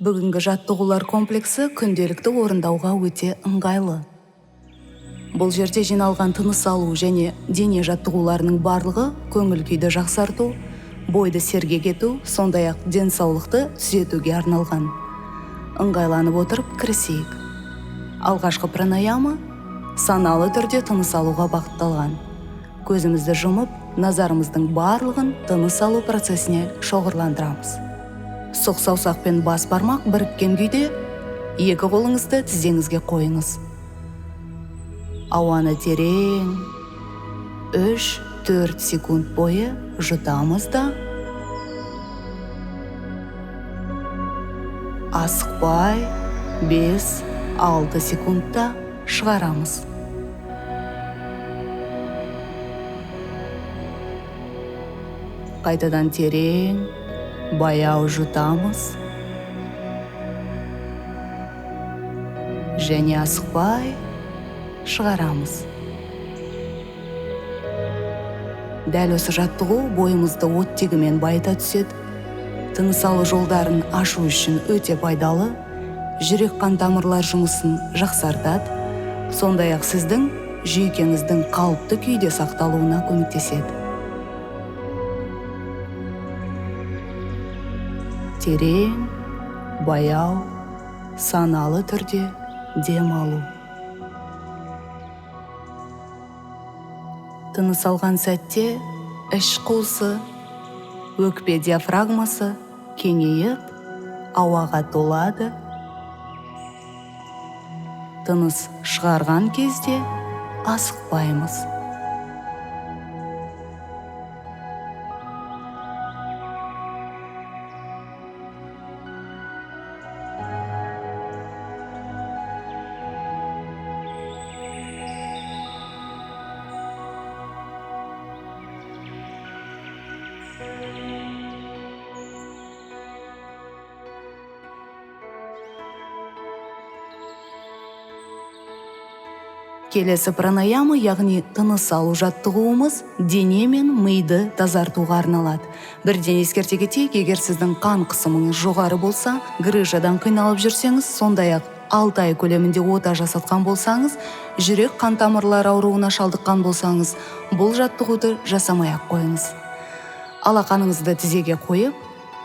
Бүгінгі жаттығулар комплексі күнделікті орындауға өте ыңғайлы. Бұл жерде жиналған тыныс алу және дене жаттығуларының барлығы көңіл күйді жақсарту, бойды сергек ету, сондай-ақ денсаулықты түзетуге арналған. Ыңғайланып отырып кірісейік. Алғашқы пранаяма саналы түрде тыныс алуға бағытталған. Көзімізді жұмып, назарымыздың барлығын тыныс алу процесіне шоғырландырамыз. Сұқ саусақ пен бас бармақ біріккен күйде екі қолыңызды тізеңізге қойыңыз. Ауаны терең 3-4 секунд бойы жұтамыз да, асықпай 5-6 секундта шығарамыз. Қайтадан терең, баяу жұтамыз. Және асықпай шығарамыз. Дәл осы жаттығу бойымызды оттегімен байыта түседі. Тыныс алу жолдарын ашу үшін өте пайдалы, жүрек қан тамырлар жұмысын жақсартады, сондай-ақ сіздің жүйкеңіздің қалыпты күйде сақталуына көмектеседі. Терең, баяу, саналы түрде дем алу. Тыныс алған сәтте іш қуысы, өкпе диафрагмасы кеңейіп, ауаға толады. Тыныс шығарған кезде асықпаймыз. Келесі пранаяма, яғни тыныс алу жаттығуымыз дене мен миды тазартуға арналады. Бірден ескерте кетейік, егер сіздің қан қысымыңыз жоғары болса, грыжадан қиналып жүрсеңіз, сондай-ақ 6 ай көлемінде ота жасатқан болсаңыз, жүрек қан тамырлары ауруына шалдыққан болсаңыз, бұл жаттығуды жасамай-ақ қойыңыз. Алақаныңызды тізеге қойып,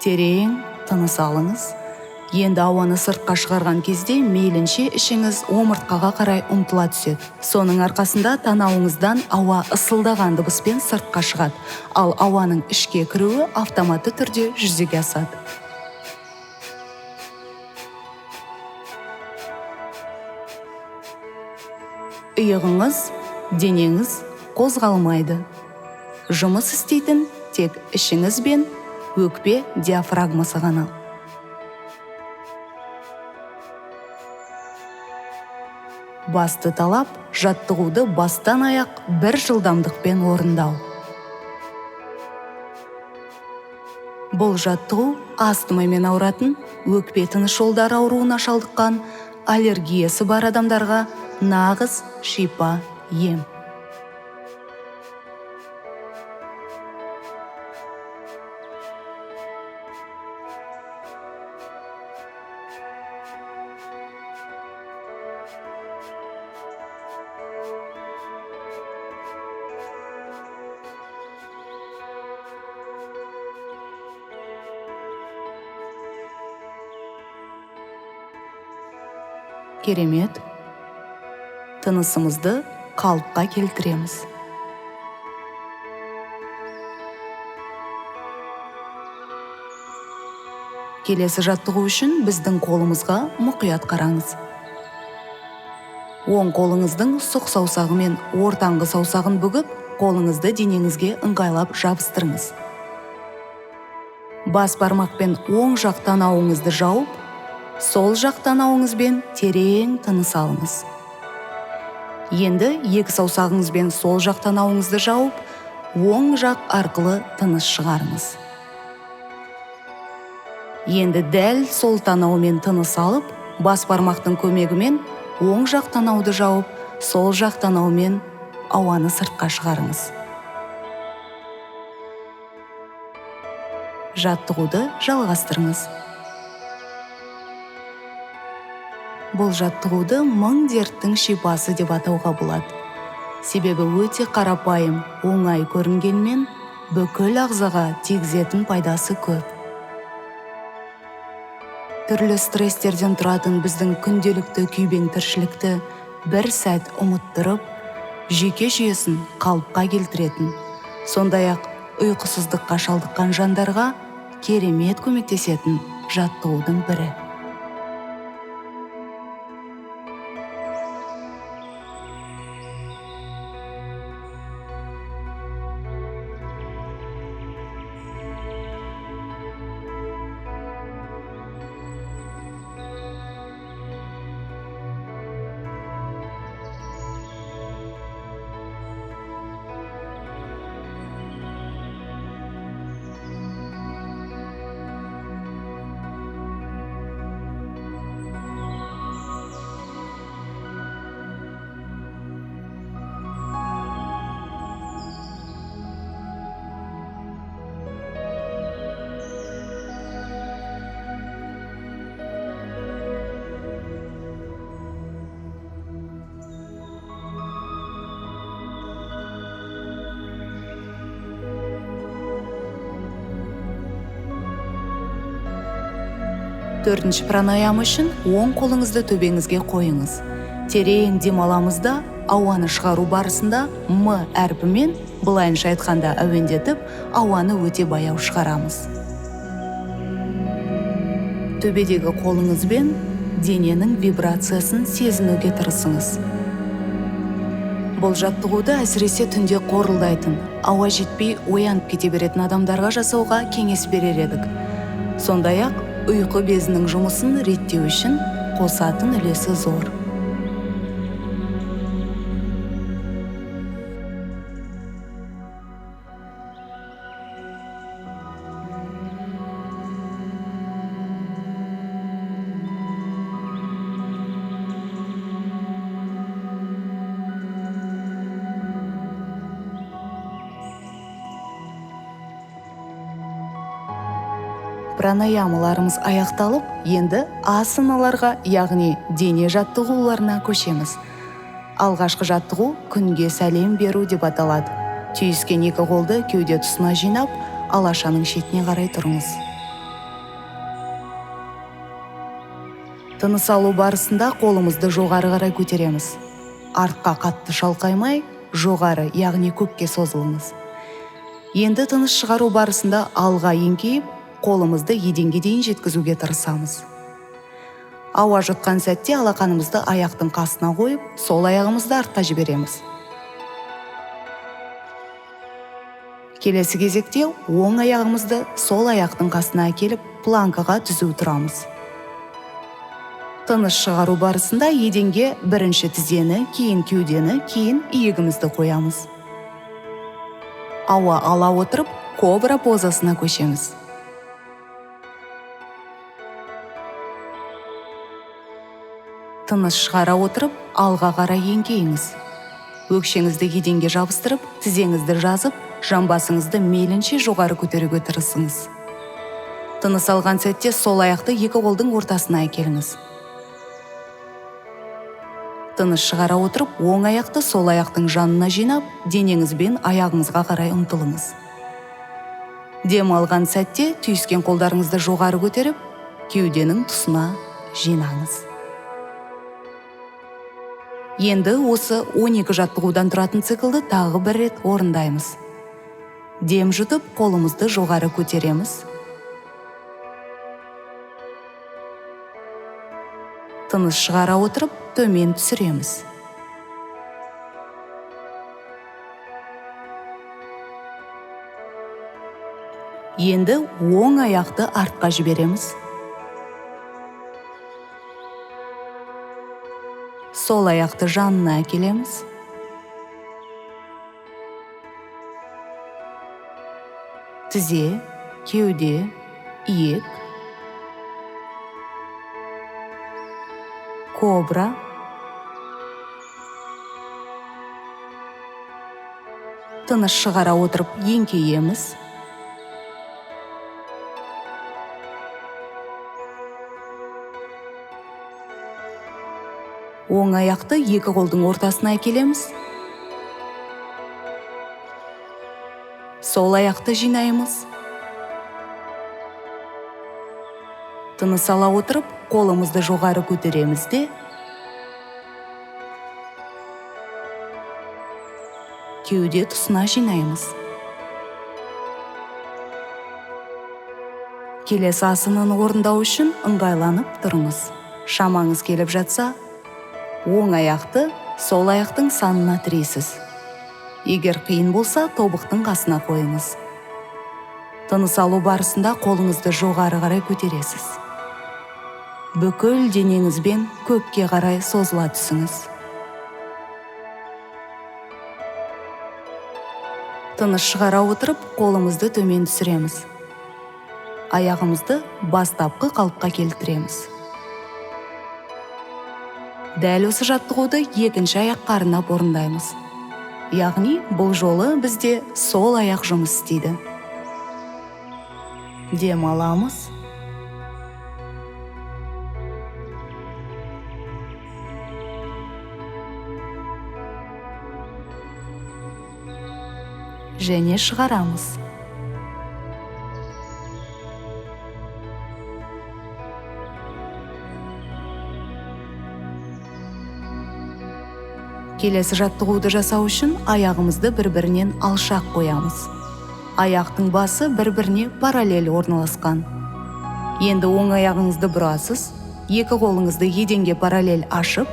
терең тыныс алыңыз. Енді ауаны сыртқа шығарған кезде мейлінше ішіңіз омыртқаға қарай ұмтыла түседі. Соның арқасында танауыңыздан ауа ысылдаған дыбыспен сыртқа шығады, ал ауаның ішке кіруі автоматты түрде жүзеге асады. Иығыңыз, денеңіз қозғалмайды. Жұмыс істейтін тек ішіңіз бен өкпе диафрагмасы ғана. Басты талап жаттығуды бастан аяқ бір жылдамдықпен орындау. Бұл жаттығу астмамен ауыратын, өкпе тыныс жолдары ауруына шалдыққан, аллергиясы бар адамдарға нағыз шипа ем. Керемет. Тынысымызды қалыпқа келтіреміз. Келесі жаттығу үшін біздің қолымызға мұқият қараңыз. Оң қолыңыздың сұқ саусағымен ортаңғы саусағын бүгіп, қолыңызды денеңізге ыңғайлап жабыстырыңыз. Бас бармақпен оң жақ танауыңызды жауып, сол жақ танауыңызбен терең тыныс алыңыз. Енді екі саусағыңызбен сол жақ танауыңызды жауып, оң жақ арқылы тыныс шығарыңыз. Енді дәл сол танаумен тыныс алып, бас бармақтың көмегімен оң жақ танауды жауып, сол жақ танаумен ауаны сыртқа шығарыңыз. Жаттығуды жалғастырыңыз. Бұл жаттығуды мың дерттің шипасы деп атауға болады. Себебі өте қарапайым, оңай көрінгенмен бүкіл ағзаға тигізетін пайдасы көп. Түрлі стресстерден тұратын біздің күнделікті күйбең тіршілікті бір сәт ұмыттырып, жүйке жүйесін қалыпқа келтіретін, сондай-ақ ұйқысыздыққа шалдыққан жандарға керемет көмектесетін жаттығудың бірі. Төртінші пранаяма үшін оң қолыңызды төбеңізге қойыңыз. Терең дем аламыз да, ауаны шығару барысында М әрпімен, былайынша айтқанда әуендетіп, ауаны өте баяу шығарамыз. Төбедегі қолыңызбен дененің вибрациясын сезінуге тырысыңыз. Бұл жаттығуды әсіресе түнде қорылдайтын, ауа жетпей оянып кете беретін адамдарға жасауға кеңес берер едік. Сондай-ақ ұйқы безінің жұмысын реттеу үшін қосатын үлесі зор. Пранаямаларымыз аяқталып, енді асаналарға, яғни дене жаттығуларына көшеміз. Алғашқы жаттығу күнге сәлем беру деп аталады. Түйіскен екі қолды кеуде тұсына жинап, алашаның шетіне қарай тұрыңыз. Тыныс алу барысында қолымызды жоғары қарай көтереміз. Артқа қатты шалқаймай, жоғары, яғни көкке созылыңыз. Енді тыныс шығару барысында алға еңкейіп, қолымызды еденге дейін жеткізуге тырысамыз. Ауа жұтқан сәтте алақанымызды аяқтың қасына қойып, сол аяғымызды артқа жібереміз. Келесі кезекте оң аяғымызды сол аяқтың қасына әкеліп, планкаға түзу тұрамыз. Тыныс шығару барысында еденге бірінші тізені, кейін кеудені, кейін иегімізді қоямыз. Ауа ала отырып, кобра позасына көшеміз. Тыныс шығара отырып, алға қарай еңкейіңіз. Өкшеңізді еденге жабыстырып, тізеңізді жазып, жамбасыңызды мейлінше жоғары көтеруге тырысыңыз. Тыныс алған сәтте сол аяқты екі қолдың ортасына әкеліңіз. Тыныс шығара отырып, оң аяқты сол аяқтың жанына жинап, денеңізбен аяғыңызға қарай ұмтылыңыз. Дем алған сәтте түйіскен қолдарыңызды жоғары көтеріп, кеуденің тұсына жинаңыз. Енді осы 12 жаттығудан тұратын циклды тағы бір рет орындаймыз. Дем жұтып, қолымызды жоғары көтереміз. Тыныс шығара отырып, төмен түсіреміз. Енді оң аяқты артқа жібереміз. Сол аяқты жанына әкелеміз. Тізе, кеуде, иек, кобра, тыныс шығара отырып еңкейеміз. Оң аяқты екі қолдың ортасына әкелеміз. Сол аяқты жинаймыз. Тыныс ала отырып, қолымызды жоғары көтереміз де, кеуде тұсына жинаймыз. Келесі асананы орындау үшін ыңғайланып тұрыңыз. Шамаңыз келіп жатса, оң аяқты сол аяқтың санына тірейсіз. Егер қиын болса, тобықтың қасына қойыңыз. Тыныс алу барысында қолыңызды жоғары қарай көтересіз. Бүкіл денеңізбен көкке қарай созыла түсіңіз. Тыныс шығара отырып, қолымызды төмен түсіреміз. Аяғымызды бастапқы қалыпқа келтіреміз. Дәл осы жаттығуды екінші аяққа арнап орындаймыз. Яғни, бұл жолы бізде сол аяқ жұмыс істейді. Дем аламыз. Және шығарамыз. Келесі жаттығуды жасау үшін аяғымызды бір-бірінен алшақ қоямыз. Аяқтың басы бір-біріне параллель орналасқан. Енді оң аяғыңызды бұрасыз, екі қолыңызды еденге параллель ашып,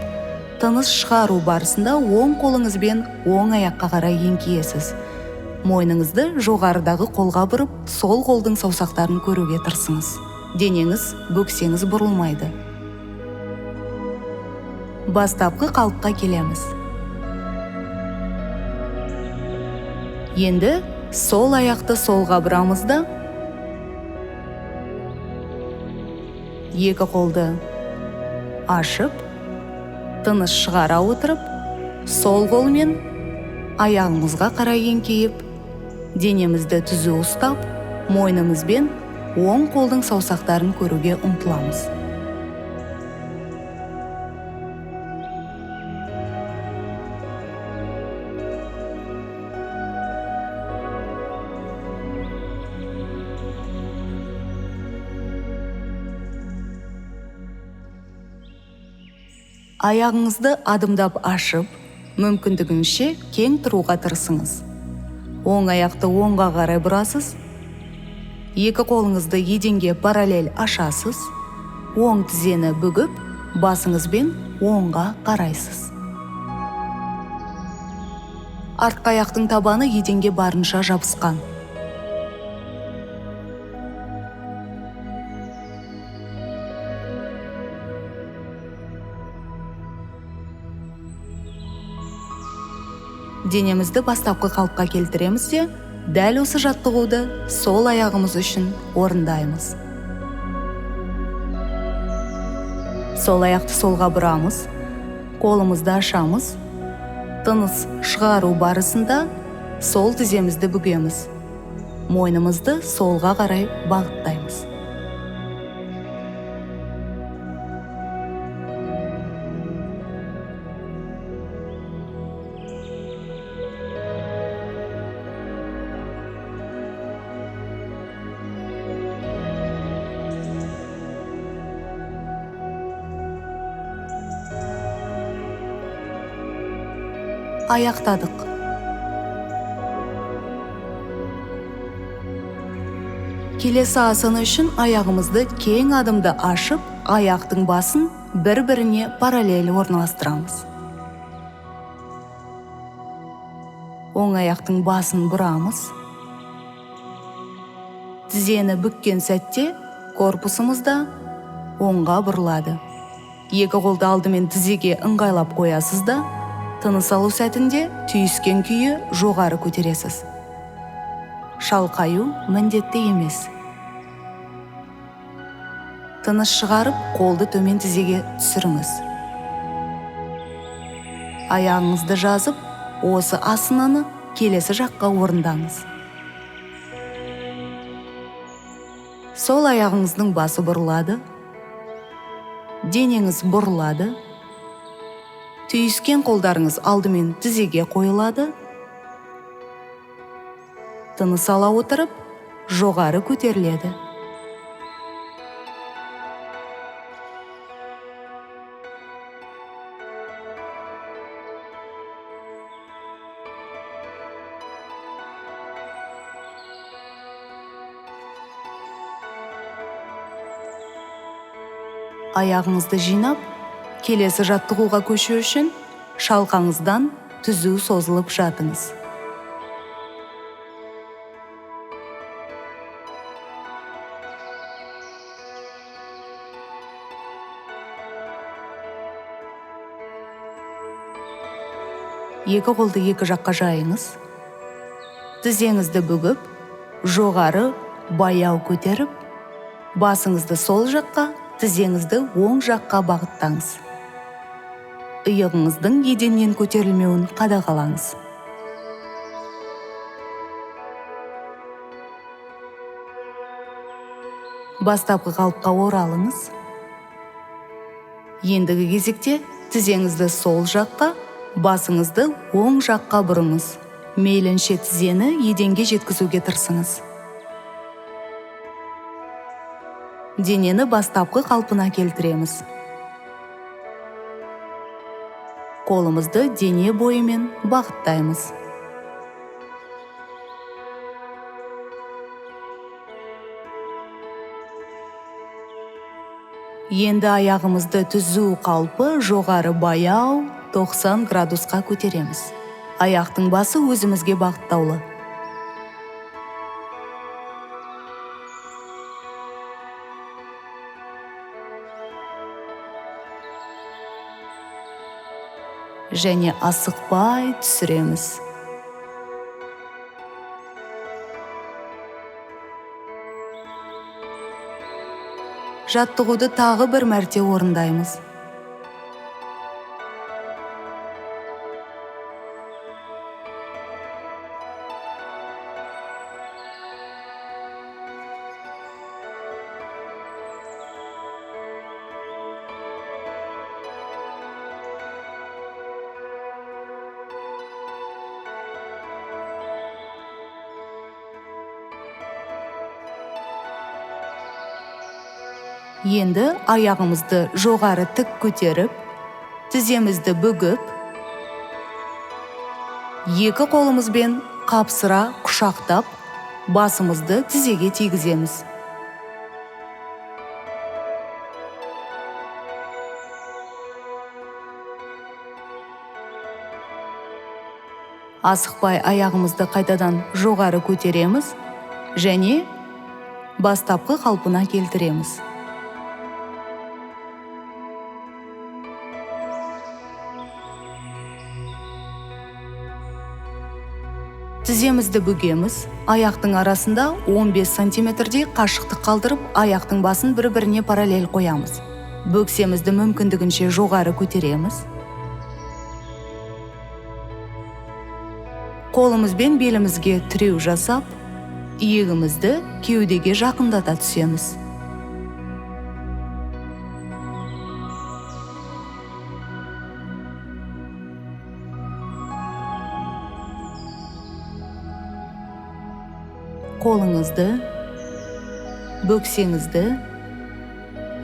тыныс шығару барысында оң қолыңызбен оң аяққа қарай еңкейесіз. Мойныңызды жоғарыдағы қолға бұрып, сол қолдың саусақтарын көруге тырысыңыз. Денеңіз, бөксеңіз бұрылмайды. Бастапқы қалыпқа келеміз. Енді сол аяқты солға бұрамыз да, екі қолды ашып, тыныс шығара отырып, сол қолмен аяғымызға қарай еңкейіп, денемізді түзу ұстап, мойнымызбен оң қолдың саусақтарын көруге ұмтыламыз. Аяғыңызды адымдап ашып, мүмкіндігінше кең тұруға тырысыңыз. Оң аяқты оңға қарай бұрасыз, екі қолыңызды еденге параллель ашасыз, оң тізені бүгіп, басыңызбен оңға қарайсыз. Артқы аяқтың табаны еденге барынша жабысқан. Денемізді бастапқы қалыпқа келтіреміз де, дәл осы жаттығуды сол аяғымыз үшін орындаймыз. Сол аяқты солға бұрамыз, қолымызды ашамыз, тыныс шығару барысында сол тіземізді бүгеміз. Мойнымызды солға қарай бағыттаймыз. Аяқтадық. Келесі асана үшін аяғымызды кең адымды ашып, аяқтың басын бір-біріне параллель орналастырамыз. Оң аяқтың басын бұрамыз. Тізені бүккен сәтте корпусымыз да оңға бұрылады. Екі қолды алдымен тізеге ыңғайлап қоясыз да, тыныс алу сәтінде түйіскен күйі жоғары көтересіз. Шалқаю міндетті емес. Тыныс шығарып, қолды төмен тізеге түсіріңіз. Аяғыңызды жазып, осы асананы келесі жаққа орындаңыз. Сол аяғыңыздың басы бұрылады, денеңіз бұрылады, Түйіскен қолдарыңыз алдымен тізеге қойылады. Тыныс ала отырып, жоғары көтеріледі. Аяғыңызды жинап, келесі жаттығуға көшу үшін шалқаңыздан түзу созылып жатыңыз. Екі қолды екі жаққа жайыңыз. Тізеңізді бүгіп, жоғары баяу көтеріп, басыңызды сол жаққа, тізеңізді оң жаққа бағыттаңыз. Иығыңыздың еденнен көтерілмеуін қадағалаңыз. Бастапқы қалыпқа оралыңыз. Ендігі кезекте тізеңізді сол жаққа, басыңызды оң жаққа бұрыңыз. Мейлінше тізені еденге жеткізуге тырысыңыз. Денені бастапқы қалпына келтіреміз. Қолымызды дене бойымен бағыттаймыз. Енді аяғымызды түзу қалпы жоғары баяу 90 градусқа көтереміз. Аяқтың басы өзімізге бағыттаулы. Және асықпай түсіреміз. Жаттығуды тағы бір мәрте орындаймыз. Енді аяғымызды жоғары тік көтеріп, тіземізді бүгіп, екі қолымызбен қапсыра құшақтап, басымызды тізеге тигіземіз. Асықпай аяғымызды қайтадан жоғары көтереміз және бастапқы қалпына келтіреміз. Тіземізді бүгеміз, аяқтың арасында 15 сантиметрдей қашықтық қалдырып, аяқтың басын бір-біріне параллель қоямыз. Бөксемізді мүмкіндігінше жоғары көтереміз. Қолымызбен белімізге тіреу жасап, иегімізді кеудеге жақындата түсеміз. Қолыңызды, бөксеңізді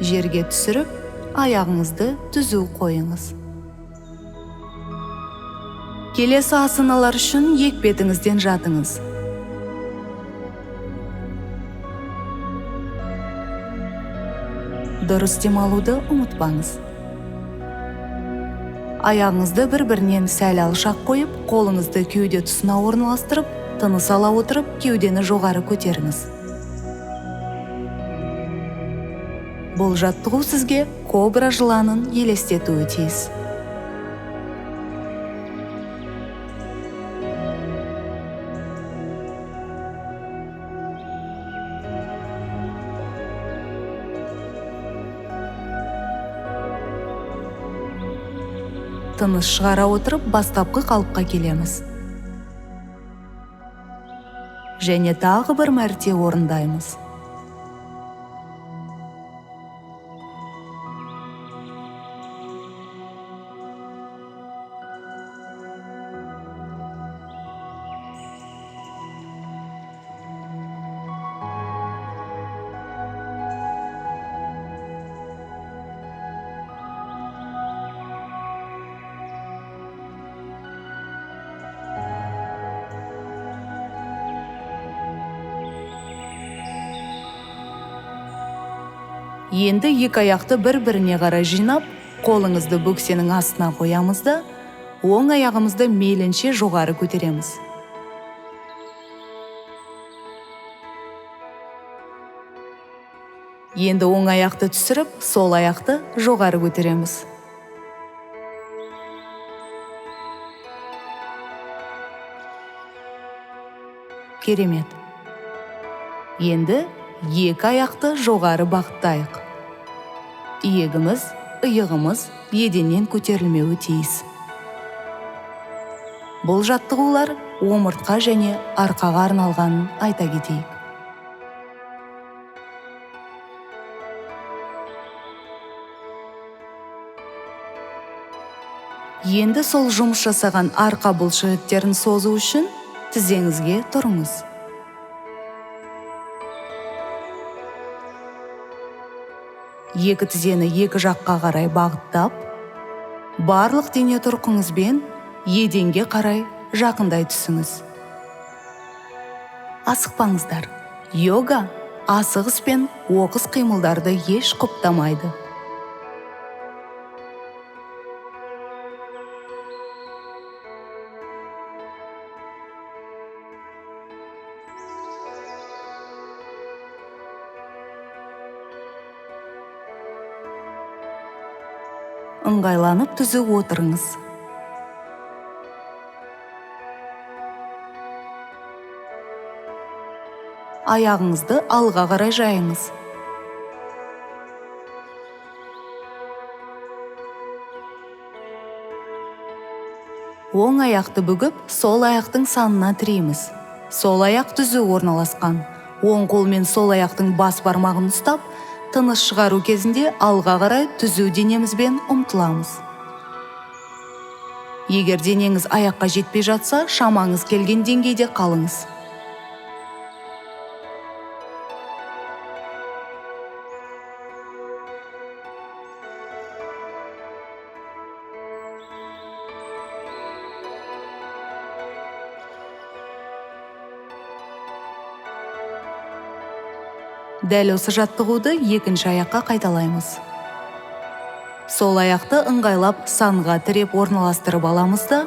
жерге түсіріп, аяғыңызды түзу қойыңыз. Келесі асаналар үшін екпетіңізден жатыңыз. Дұрыс демалуды ұмытпаңыз. Аяғыңызды бір-бірінен сәл алшақ қойып, қолыңызды кеуде тұсына орналастырып, тыныс ала отырып, кеудені жоғары көтеріңіз. Бұл жаттығу сізге кобра жыланын елестетуі тиіс. Тыныс шығара отырып, бастапқы қалыпқа келеміз. Және тағы бір мәрте орындаймыз. Енді екі аяқты бір-біріне қарай жинап, қолыңызды бөксенің астына қоямыз да, оң аяғымызды мейлінше жоғары көтереміз. Енді оң аяқты түсіріп, сол аяқты жоғары көтереміз. Керемет. Енді екі аяқты жоғары бағыттайық. Иегіміз, иығымыз еденнен көтерілмеуі тиіс. Бұл жаттығулар омыртқа және арқаға арналғанын айта кетейік. Енді сол жұмыс жасаған арқа бұлшықеттерін созу үшін тізеңізге тұрыңыз. Екі тізені екі жаққа қарай бағыттап, барлық дене тұрқыңызбен еденге қарай жақындай түсіңіз. Асықпаңыздар. Йога асығыс пен оқыс қимылдарды еш құптамайды. Ыңғайланып түзу отырыңыз. Аяғыңызды алға қарай жайыңыз. Оң аяқты бүгіп, сол аяқтың санына тірейміз. Сол аяқ түзу орналасқан. Оң қолмен сол аяқтың бас бармағын ұстап, тыныс шығару кезінде алға қарай түзу денемізбен ұмтыламыз. Егер денеңіз аяққа жетпей жатса, шамаңыз келген деңгейде қалыңыз. Дәл осы жаттығуды екінші аяққа қайталаймыз. Сол аяқты ыңғайлап санға тіреп орналастырып аламыз да,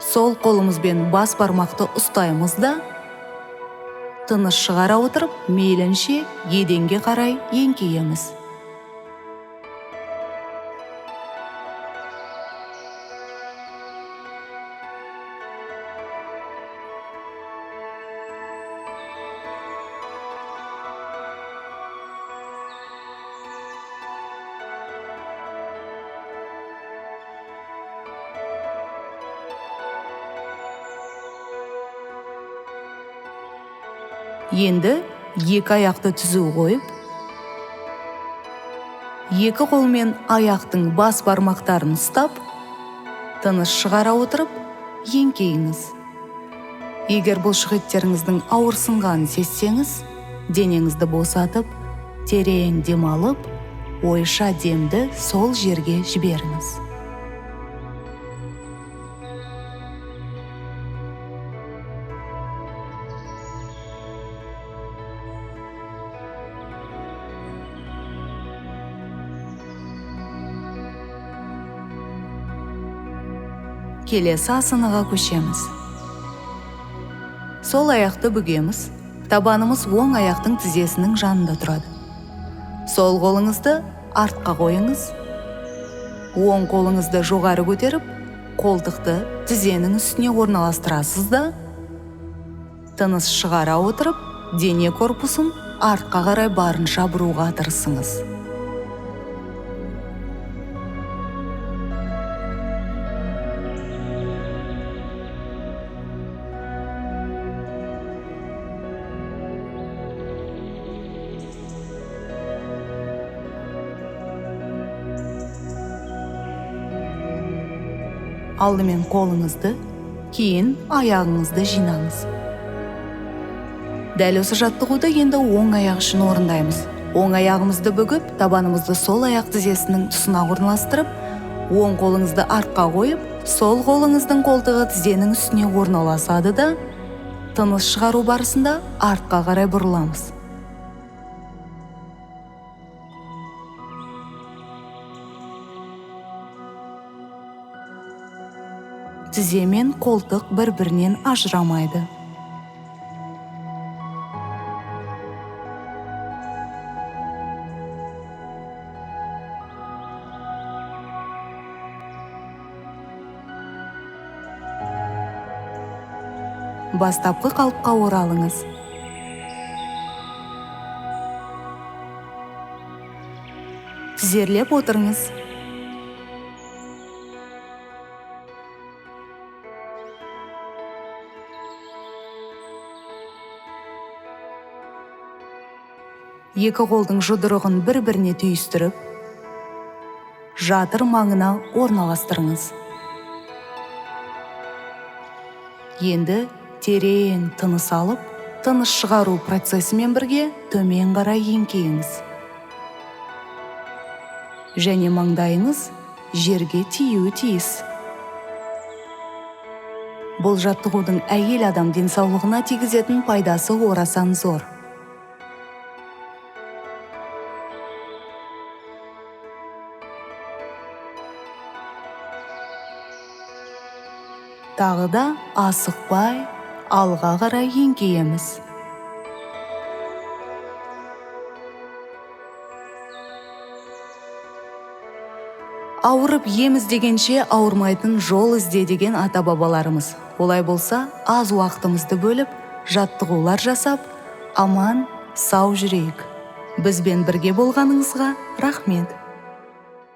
сол қолымызбен бас бармақты ұстаймыз да, тыныс шығара отырып, мейлінше еденге қарай еңкейеміз. Енді екі аяқты түзу қойып, екі қолмен аяқтың бас бармақтарын ұстап, тыныс шығара отырып, еңкейіңіз. Егер бұлшықеттеріңіздің ауырсынғанын сезсеңіз, денеңізді босатып, терең демалып, ойша демді сол жерге жіберіңіз. Келесі асанаға көшеміз. Сол аяқты бүгеміз, табанымыз оң аяқтың тізесінің жанында тұрады. Сол қолыңызды артқа қойыңыз, оң қолыңызды жоғары көтеріп, қолтықты тізенің үстіне орналастырасыз да, тыныс шығара отырып, дене корпусын артқа қарай барынша бұруға тырысыңыз. Алдымен қолыңызды, кейін аяғыңызды жинаңыз. Дәл осы жаттығуды енді оң аяқ үшін орындаймыз. Оң аяғымызды бүгіп, табанымызды сол аяқ тізесінің тұсына орналастырып, оң қолыңызды артқа қойып, сол қолыңыздың қолтығы тізенің үстіне орналасады да, тыныс шығару барысында артқа қарай бұрыламыз. Тізе мен қолтық бір-бірінен ажырамайды. Бастапқы қалыпқа оралыңыз. Тізерлеп отырыңыз. Екі қолдың жұдырығын бір-біріне түйістіріп, жатыр маңына орналастырыңыз. Енді терең тыныс алып, тыныс шығару процесімен бірге төмен қарай еңкейіңіз. Және маңдайыңыз жерге тиюі тиіс. Бұл жаттығудың әйел адам денсаулығына тигізетін пайдасы орасан зор. Тағы да асықпай алға қарай еңкейеміз. Ауырып ем іздегенше ауырмайтын жол ізде деген ата-бабаларымыз. Олай болса, аз уақытымызды бөліп, жаттығулар жасап, аман, сау жүрейік. Бізбен бірге болғаныңызға рахмет.